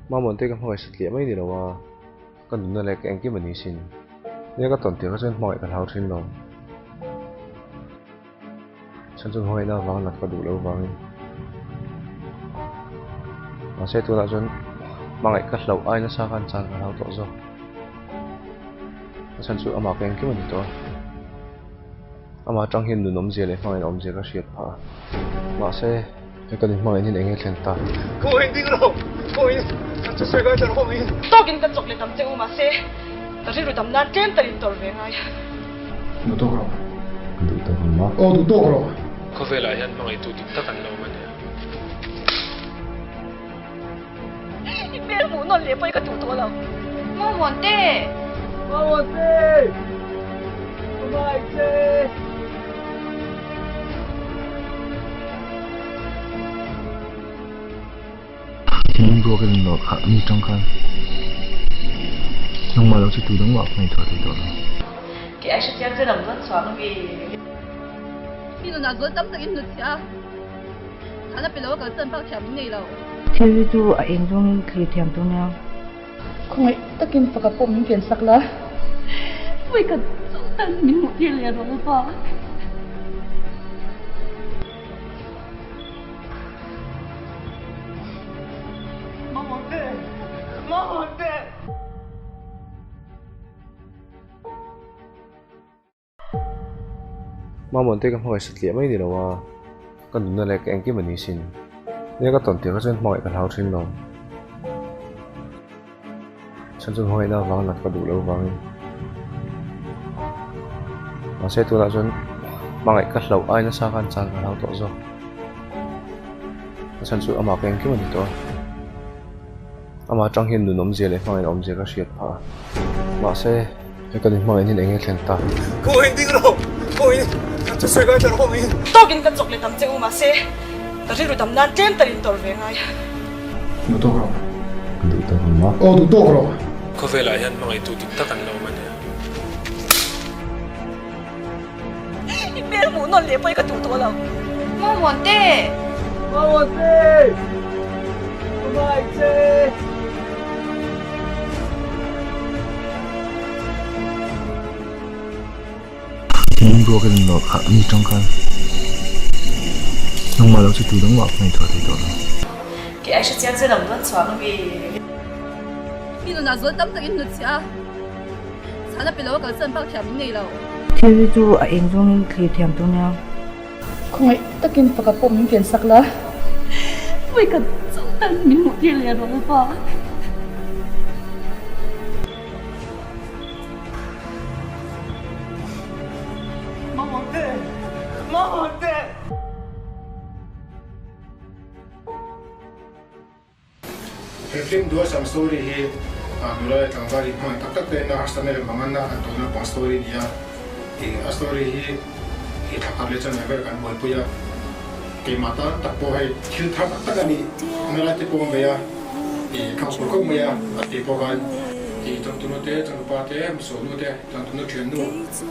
Mamawntei ka hmangaih satliah mai ni lo a, ka nunna leh ka engkim a ni sin. Nia ka tawn tir kha chuan hmangaih ka hlau thin lo. Chhan chu hmangaihna avanga nat ka duh loh vangin. Mahse tunah chuan hmangaih ka hlauh ai nasa khan chan ka hlau tawh zawk. A chhan chu amah ka engkim a ni tawh a. Amah atang hian nun awmzia leh hmangaihna awmzia ka hriat phah a. Mahse he kan inhmangaih hian eng nge thlen ta? Khawiin ding rawh, khawiin an chu sawi ngai ta rawh khawiin. Tawkin ka chawk let ang che u mahse ka rilru dam nan tlem tarin tawrh ve ngai. Duh tawk rawh. Ka duh tawk ang ma. Aw duh tawk rawh. Khawvelah hian hmangaihtu dik tak an lo awm a nia. I hmel hmuh nawn leh pawh i ka duh tawh lo. Mamuante! Mamuante! Ka hmangaih che! Thinlung ruak in nawrh kha mi tangkai. Nangmah lo chu tu dang mah ka ngaihtuah thei tawh lo. Kei ai hrechiang che lam dawn chuang ami? Mi nunah zual tam takin hnutchhiah a. Thana pe lo a kalsan bak thiam in nei lo. Thil hi chu a eng zawngin thlir thiam tur nia. Khawngaih takin faka pawh min ven sak la. Vawikhat chu tan min hmuh tir leh rawh Lalpa. Mamawte! Mamawte! Mamawntei ka hmangaih satliah mai ni lo a, ka nunna leh ka engkim a ni sin. Nia ka tawn tir kha chuan hmangaih ka hlau thin lo. Chhan chu hmangaihna avanga nat ka duh loh vangin. Mahse tunah chuan hmangaih ka hlauh ai nasa khan chan ka hlau tawh zawk. A chhan chu amah ka engkim a ni tawh a. Amah atang hian nun awmzia leh hmangaihna awmzia ka hriat phah a. Mahse, he kan inhmangaih hian eng nge thlen ta? Khawiin ding rawh! Khawiin an chu sawi ngai ta rawh khawiin! Tawkin ka chawk let ang che u mahse, ka rilru dam nan tlem tarin tawrh ve ngai. Duh tawk rawh. Ka duh tawk ang ma. Aw duh tawk rawh. Khawvelah hian hmangaihtu dik tak an lo awm a nia. I hmel hmuh nawn leh pawh i ka duh tawh lo. Mamuante! Mamuante! Ka hmangaih che! Thinlung ruak in nawrh kha mi tangkai. Nangmah lo chu tu dang mah ka ngaihtuah thei tawh lo. Kei ai hrechiang che lam dawn chuang ami. Mi nunah zual tam takin hnutchhiah a. Chhana pe lo a kalsan bak thiam in nei lo. Thil hi chu a eng zawngin thlir thiam tur nia. Khawngaih takin faka pawh min ven sak la. Vawikhat chauh tan min hmuh tir leh rawh Lalpa. Mamawte! Mamawte! He film Duaisam story hi nula leh tlangval inhmangaih tak tak te na harsatna leh manganna an tawn naupang story a ni a. Ih a story hi ih thla khat leh chanve vel kan buaipui a, keimah tan tak pawh hei thil thar tak tak a nih na lai te pawh awm ve a, ih ka hmu khawp mai a, a tih pawh khan ih changtunu te, changtupa te, misualnu te, changtunu thiannu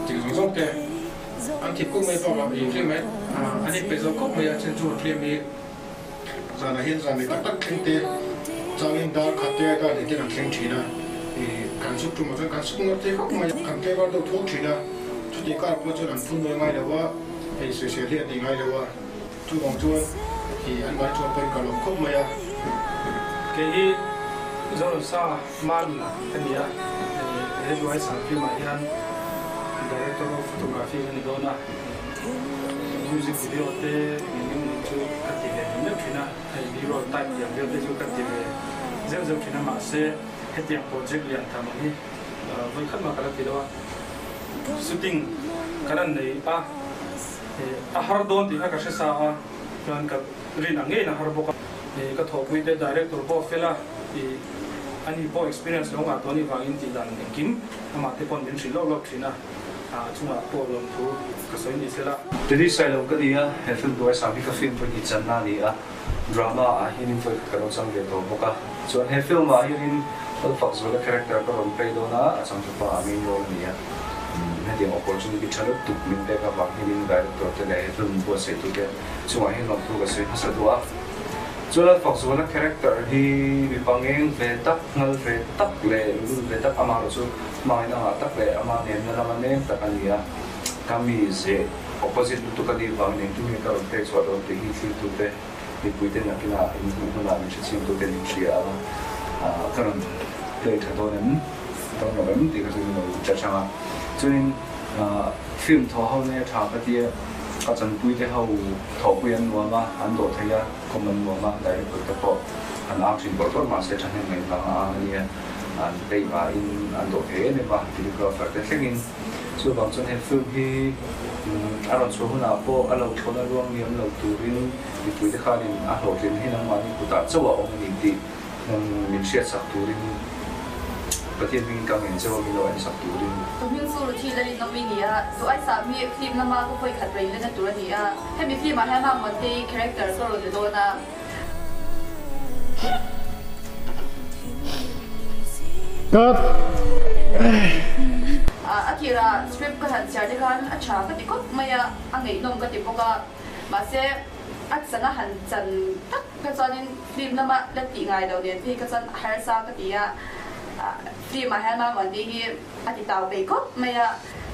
tih zawng zawng te an thip khawp mai bakah ih film hi an inpeih zo khawp mai a, then chu film hi Zanah hian zan leh tak tak thleng te changin dar khat te dar leh te kan thleng thin a, ih kan suk tumah chuan kan suk nawr thei khawp mai a, kan tlaivar deuh thuk thin a, chutih kar pawh chuan an phun nawi ngai lo a, hei sawisel hi an nei ngai lo a, chuvang chuan ih an mahni chuan pawhin ka lawm khawp mai a. Kei hi Zoramsa Mami ka ni a, he Duai Sangfimah hian Director of Photography ka ni dawn a. Music video te eng eng emaw chu ka ti ve meuh meuh thin a, hei B-roll type tiang vel te chu ka ti ve zeuh zeuh thin a, mahse hetiang project lian tham ang hi vawi khat mah ka la ti lo a, shooting kan han nei a, a har dawn tih kha ka hre sa a, chuan ka rin ang ngeiin a har bawk a, ka thawhpui te director pawh a fel a, ani pawh experience lo ngah tawh anih vangin tih dan engkim amah te pawn min hrilh lawk lawk thin a. A chungah pawh lawmthu ka sawi ni sela. Tuni Sailo ka ni a, he film hnuai sang hi ka film pawhin i channa a ni a, drama ah hianin vawi khat ka lo chang ve tawh bawk a, chuan he film ah hianin Lalfak Zuala character ka rawn play dawn a, a changtupa a main role a ni a, hetiang opportunity tha lutuk min pek avang hianin director te leh he film buatsaih tute chungah hian lawmthu ka sawi hmasa duh a. Chu Lalfakzuala character hi mipa ngeng ve tak, ngal ve tak leh lul ve tak amaherawh chu hmangaihna ngah tak leh ama nemna lama nem tak a ni a. Ka mi zeh opposite lutuk a nih vangin engtin nge ka rawn pek chhuah dawn tih hi thlirtute mipuite nakinah in hmuh hunah min hrechiangtute min hria a, ka rawn play tha dawn em, dawn lo em tih kha chu min lo judge ang a. Chuanin film thawh ho nge tha ka tia, ka chanpuite ho thawhpui an nuam a, an dawh thei a, kawm an nuam a, director te pawh an ang thin bawrh bawrh mahse thahnem ngaih vanga ang a nia, an peih vahin an dawh thei em em a, videographer te thlengin. Chuvang chuan he film hi a rawn chhuah hunah pawh a lo thlawn a ruang liam lo turin mipuite khanin a hlawhtlin hi nangmahni kutah chauh a awm a ni tih min hriatsak turin Pathian hmingin ka ngen chauh a min lo ensak turin. Ka hming chu Ruthi Lalin awm i ni a, chu ai sah mi film lama ka pawi khat rei lena tur a ni a, hemi film ah hian Mamawntei character ka rawn la dawn a. Cut! A tirah script ka han chhiar te khan a tha ka ti khawp mai a, a ngaihnawm ka ti bawk a, mahse a chan a han chan tak kha chuanin film lama la tih ngai lo nen phei kha chuan a harsa ka ti a, film ah hian Mamawndi hi a ti tau peih khawp mai a,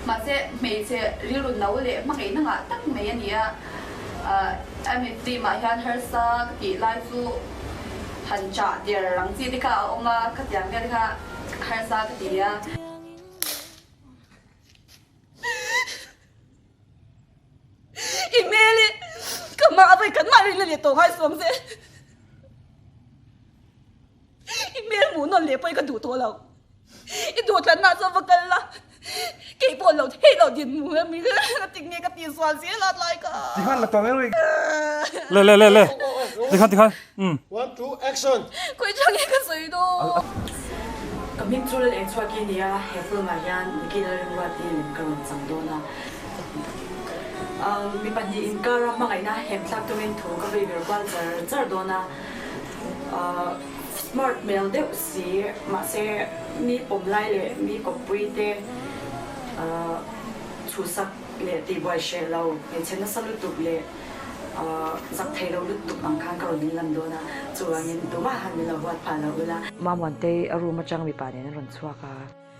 mahse hmeichhe rilru no leh hmangaihna ngah tak mai a ni a. Ami film ah hian harsa ka tih lai chu han chah der ang chi te kha a awm a, khatiang vel kha harsa ka ti a. I hmel hi ka mah a vawi khat mah rin la leh tawh ngai suang che. I hmel hmuh nawn leh pawh hi ka duh tawh lo. I duhtlanna chuan va kal la, kei pawh lo thei lo din hmu em ka ti nge ka tih sual zel a tlai ka. Tikhan la tawng em Le le le le tikhan tikhan umm. One two action. Khawi chang nge ka sawi dawn. Ka hming chu Lal Engchhuaki a ni a, he film ah hian Nicky Lalrimruati lem ka rawn chang dawn a. Mi pahnih inkara hmangaihna hemthlak tumin thu ka vei ber kual char char dawn a. Smart hmel deuh si, mahse mi pawm lai leh mi kawppui te chhuhsak leh tihbuai hreh lo, hmeichhe nasa lutuk leh zak thei lo lutuk ang khan ka rawn inlan dawn a, chuvangin tumah han min lo huat phah lo ula. Mamuantei a room atang mipa nen an rawn chhuak a,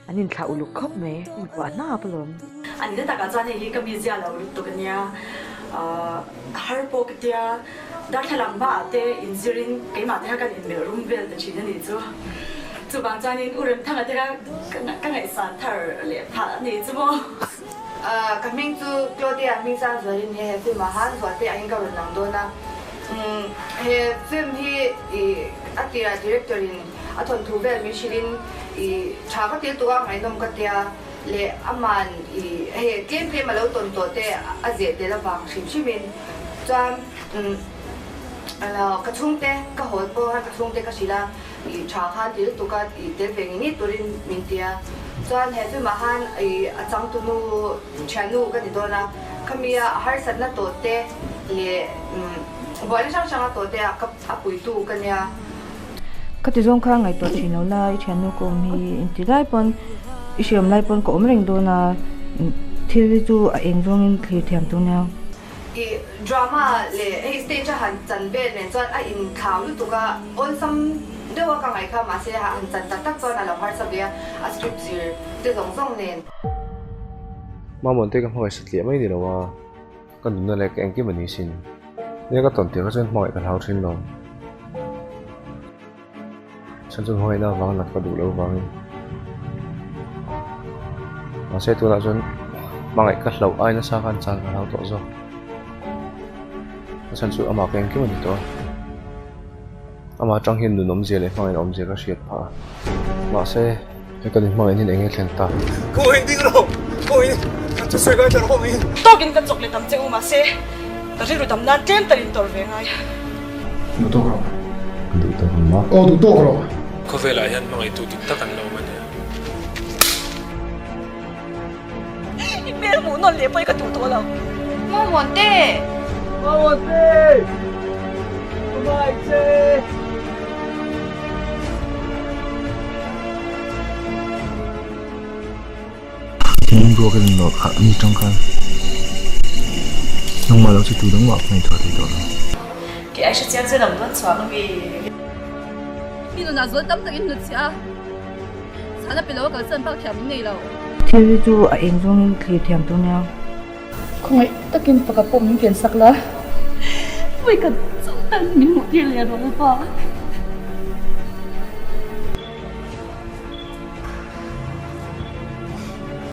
an inthlah uluk khawp mai, mipa hnap alawm. A ni takah chuan hei hi ka mizia lo lutuk a nia, har pawh ka tia, darthlalang hmaah te inzirin keimah te kha kan inmelh rum vel ta thin a nih chu. Chuvang chuanin U Remthanga te kha ka ngaihsan thar leh phah a nih chu maw. Ka hming chu Claudia Hmingsanzualin nia he film ah han Zualte angin ka rawn lang dawn a, he film hi a tirah director in a thawnthu vel min hrilh in i tha ka til tuk a ngaihnawm ka tia leh aman i hei tlem tlem a lo tawn tawh te a zeh tel avang hrim hrim in chuan ka chhungte ka haw pawh khan ka chhungte ka hrilh a i tha khan til tuk a i tel ve ngei ngei turin min ti a chuan he film ah khan i a changtunu thiannu ka ni dawn a khami a harsatna tawh te leh buaina hrang hrang a tawh te ah ka a puitu ka nia. Ka ti zawng kha ngaihtuah thin lo la, i thiannu ka awm hi inti lai pawn i hriam lai pawn ka awm reng dawn a, thil hi chu a eng zawngin thlir thiam tur nia. I drama leh hei stage a han chan vel nen chuan a inthlau lutuk a, awlsam deuh a ka ngaih kha mahse a han chan tak tak chuan a lo harsa ve a, a script zir te zawng zawng nen. Mamawntei ka hmangaih satliah mai ni lo a. Ka nunna leh ka engkim a ni sin. Nia ka tawn tir kha chuan hmangaih ka hlau thin lo. Chhan chuan hmangaihna avanga nat ka duh loh vangin. Mahse tunah chuan hmangaih ka hlauh ai nasa khan chan ka hlau tawh zawk. A chhan chu amah ka engkim a ni tawh a. Amah atang hian nun awmzia leh hmangaihna awmzia ka hriat phah a. Mahse, he kan inhmangaih hian eng nge thlen ta? Khawiin ding rawh! Khawiin ka thusawi ngai tawh rawh! Tawkin kan chawk leh tam che u mahse, ka rilru dam nan tlem talin tawrh ve ngai. Duh tawk rawh. Ka duh tawk ang ma. Aw duh tawk rawh. Khawvelah hian hmangaihtu dik tak an lo awm a nia. I hmel hmuh nawn leh pawh hi ka duh tawh lo. Mamuante! Mamuante! Ka hmangaih che! Thinlung ruak in lawr kha mi tang khan nangmah lo chu tu dang mah ka ngaihtuah thei tawh lo. Kei ai hrechiang chu lam dawn chhuang ami? Mi nunah zual tam takin hnut chhiah a, chhana pe lo a kalsan bak thiam in nei lo. Thil hi chu a eng zawngin thlir thiam tur nia. Khawngaih takin faka pawh min ken sak la. Vawi khat chauh tan min hmuh tir leh rawh pa.